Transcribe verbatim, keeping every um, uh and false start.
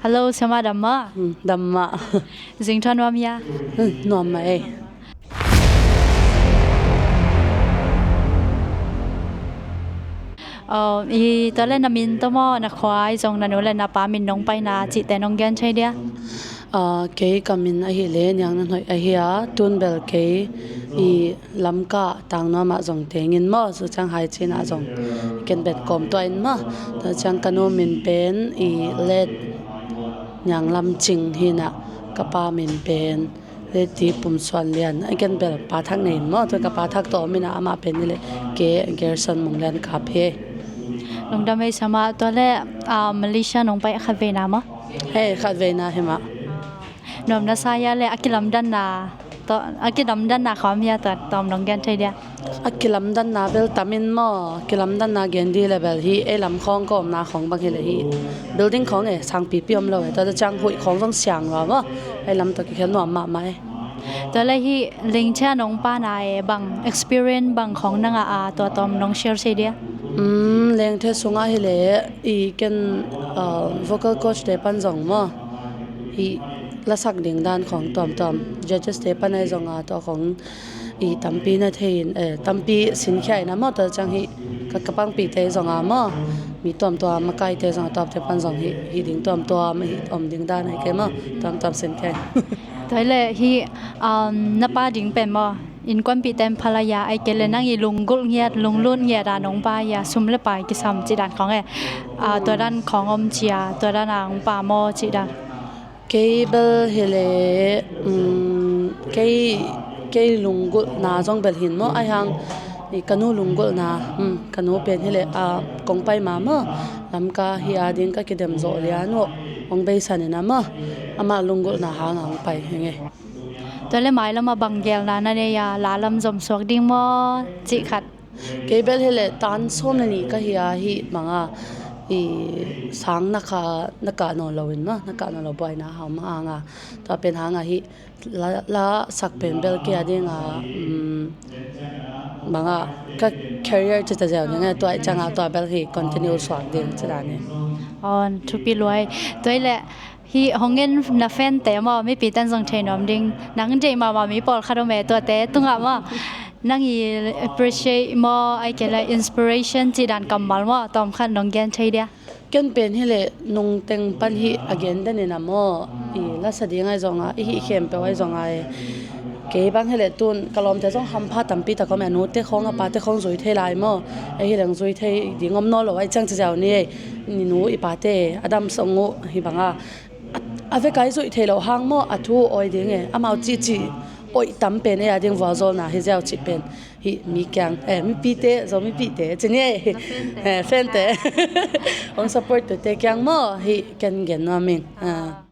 Hello, siamah, dam mah? Hmm, dam mah. Zing thawn nuam hia? Hmm, nuam mah ei. Oh, i tua le na min tawh maw, na khua ahi zong na nu le na pa min nong paina cihte nong gen thei dia? Ah, kei ka min ahih leh Niang Na Hnoih ahi a, tun bel kei i Lamka Tangnuam ah zong teng in maw, Suchiang Hai Chin ah zong ken bel kawm tuah in maw. Tua ciang ka nu min pen i Let Niang Lam Cing hi in ah, ka pa min pen Let Ti Pum Suan Lian. A ken bel pa thak nei in maw, tua ka pa thak tawh om in ah, amah pen hi leh Ke Gerson Mung Lian Kap hi. Lungdam ei siamah. Tua le, ah, Malaysia nong pai khat veina maw? Hei, khat veina hi mah. Nuam na sa hia le a kilamdanna tawh, a kilamdanna khawm hia, tua tawm nong gen thei dia? A kilamdanna bel tam in maw, kilamdanna gen di le bel hi, ei lam khawng ka omna khawng bang hi le hi, building khawng e, sang pipi om lo e, tua ciang huih khawng zong siang lua maw, ei lam tawh kikhel nuam mahmah e. Tua le hi lengthia nong pana e, bang experience bang khawng na ngah a, tua tawm nong share thei dia? Um, lengthia sungah hi le i ken, uh, vocal coach te pan zong maw, hi lasak ding dan khawng tuamtuam, judges te pan ahi zong a, tua khawng i tampi na thei in, eh, tampi sinkhia in a maw, tua ciang hi ka, ka pangpihte zong a maw, mi tuamtuam, makaite zong a, tuate pan zong hi, hi ding tuamtuam, hi om ding dan ahi kei maw, tuamtuam sinkhia in. Tua le hi, um, na pa ding pen maw, innkuanpihte in phalaya ahi kei le nang i lunggulh ngiat, lunglut ngiat a nong pa hia, sum le pai kisam cih dan khawng e, ah, tua dan khawng om cia, tua dan a nong pa maw cih dan? Kei bel hi le, um, kei, kei lunggulhna zong bel hi in maw, ahi hang i ka nu lunggulhna, um, ka nu pen hi le, ah, kong pai ma maw, Lamka hi a ding ka kidem zawh lian uh, hong beisan in a maw, amah lunggulhna hang a hong pai hi ing e. Tua le mailam ah bang gelna na nei a, la lam zom suak ding maw cih khat? Kei bel hi le tan sawm le nih ka hi a, hi bang a i sang na kah, na kah nawn lo in maw, na kah nawn lo buaina hau mah hang a, tua pen hang a hi la, la sak pen bel kei a ding a, um, bang a ka career ci ta ziau ding a, tua i ciang a tua bel hi continue suak ding ci dan e. On, thupi lua e. Tua i le hi hong en na fan te maw, mipi ten zong thei nuam ding, nang deih mahmah mi pawlkhat om e, tuate tungah maw, nang i appreciate maw, ahi kei le inspiration cih dan kammal maw, tawm khat nong gen thei dia? Ken pen hi le nungteng pan hi a gen den in a maw, i lasa ding ahi zong a, i hih khempeuh ahi zong a e, kei bang hi le tun ka lawmte zong hampha tampi tak om e, a nute khawng a pate khawng zui thei lai maw, ei hi leng zui thei ding om nawn lo ahi ciang ci ziau ni e, i nu i pate a dam song uh hi bang a, a, a vek a i zuih theih loh hang maw, a thu awi ding e, amau cihcih oih tam pen ei a ding vualzawlna hi ziau cih pen hi mi kiang, eh, mipite, Zomipihte ci ni e, eh, fante, hong support tute kiang maw hi ken gen nuam ing. Ah.